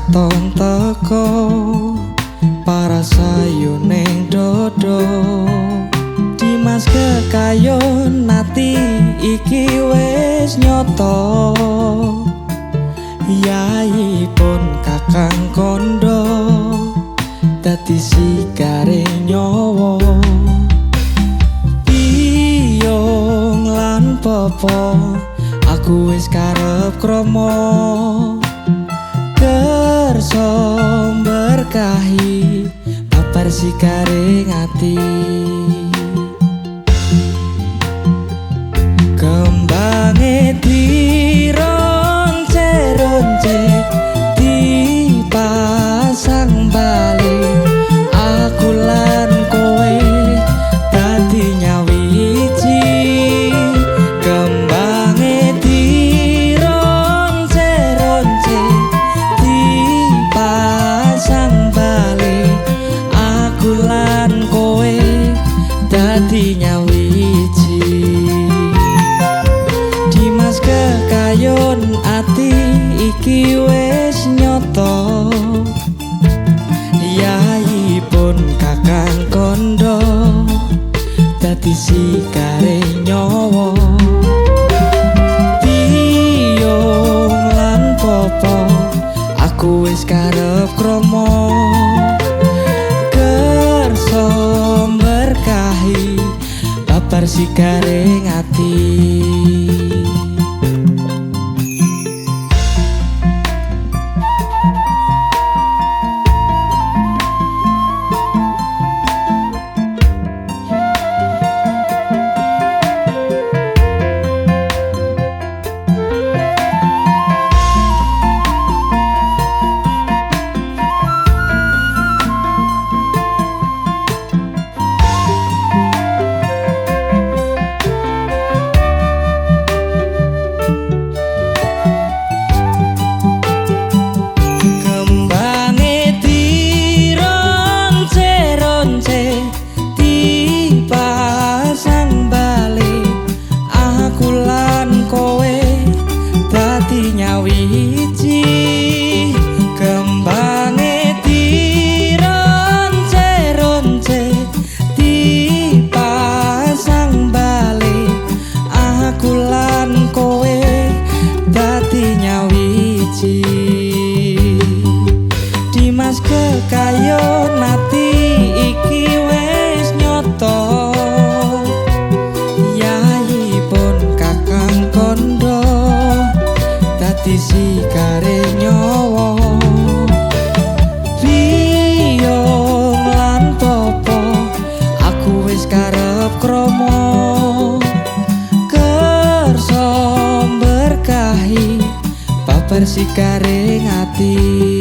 katon teko para sayu ning dodo. Dimas kekayon ati iki wis nyoto. Yai pun kakang kondo dadi sikare nyowo. Biyong lan popo aku wis karep kromo. Kersa berkahi babar sikare ati. Kembange dironce-ronce dipasang balik, aku lan kowe dadi nyawiji. Kembange dironce-ronce dipasang balik, aku lan kowe dadi nyawiji. Dimas kekayon ati iki wis nyoto. Yai pun kakang kondo dadi sikare nyowo. Biyong lan popo aku wis karep kromo. Kersa berkahi babar sikare ati. Kembange dironce-ronce dipasang balik, aku lan kowe dadi nyawiji. Kembange dironce-ronce dipasang balik, aku lan kowe dadi nyawiji. Dimas kekayon ati iki wis nyoto. Yai pun kakang kondo dadi sikare nyowo. Biyong lan popo aku wis karep kromo. Kersa berkahi babar sikare ati.